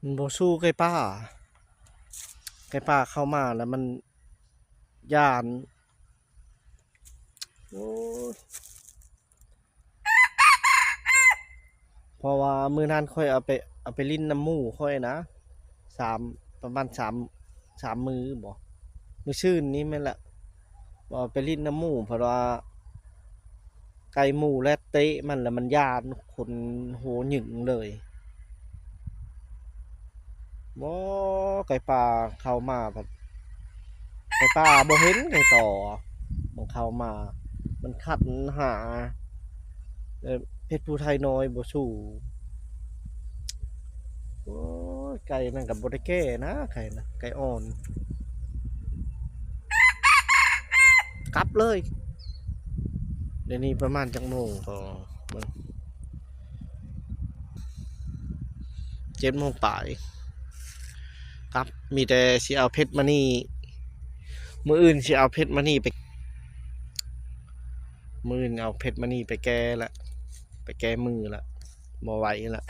ມັນບໍ່ສູ້ໄກ່ປ່າ ໄກ່ປ່າເຂົ້າມາແລ້ວມັນຢ້ານ. ໂອ້ຍ ເພາະວ່າມື້ນັ້ນຂ້ອຍເອົາໄປ ເອົາໄປຫຼິ້ນນຳໝູ່ຂ້ອຍນະ ສາມ ປະມານສາມ ສາມມື້ບໍ ມື້ຊືນນີ້ແມ່ນລະ ເອົາໄປຫຼິ້ນນຳໝູ່ ເພາະວ່າໄກ່ໝູ່ແລ່ນເຕະມັນ ແລ້ວມັນຢ້ານ ຂົນຫົວຫຍິງເລີຍ. ບໍ່ ໄກ່ປ່າເຂົ້າມາ ໄກ່ປ່າບໍ່ເຫັນໄກ່ຕໍ່ ມັນເຂົ້າມາ ມັນຂັດຫາ ເອີ ເພັດຜູ້ໄທນ້ອຍບໍ່ສູ້. ໂອ້ຍ ໄກ່ນັ້ນກໍບໍ່ໄດ້ແກ່ນະ ໄກ່ນະ ໄກ່ອ່ອນ ກັບເລີຍ. ດຽວນີ້ປະມານຈັກໂມງກໍ ເບິ່ງ ເຈັດໂມງປາຍ ກັບ ມີແຕ່ຊິເອົາເພັດມະນີ ມື້ອື່ນຊິເອົາເພັດມະນີໄປ ມື້ອື່ນເອົາເພັດມະນີໄປແກ່ລະ ໄປແກ່ມືລະ ບໍ່ໄຫວລະ.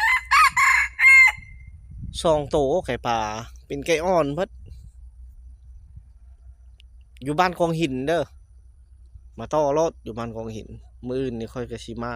ສອງໂຕໄກ່ປ່າ ເປັນໄກ່ອ່ອນເບິດ ຢູ່ບ້ານກອງຫີນເດີ ມາຕໍ່ໂລດ ຢູ່ບ້ານກອງຫີນ ມື້ອື່ນນີ້ຂ້ອຍກໍຊິມາ.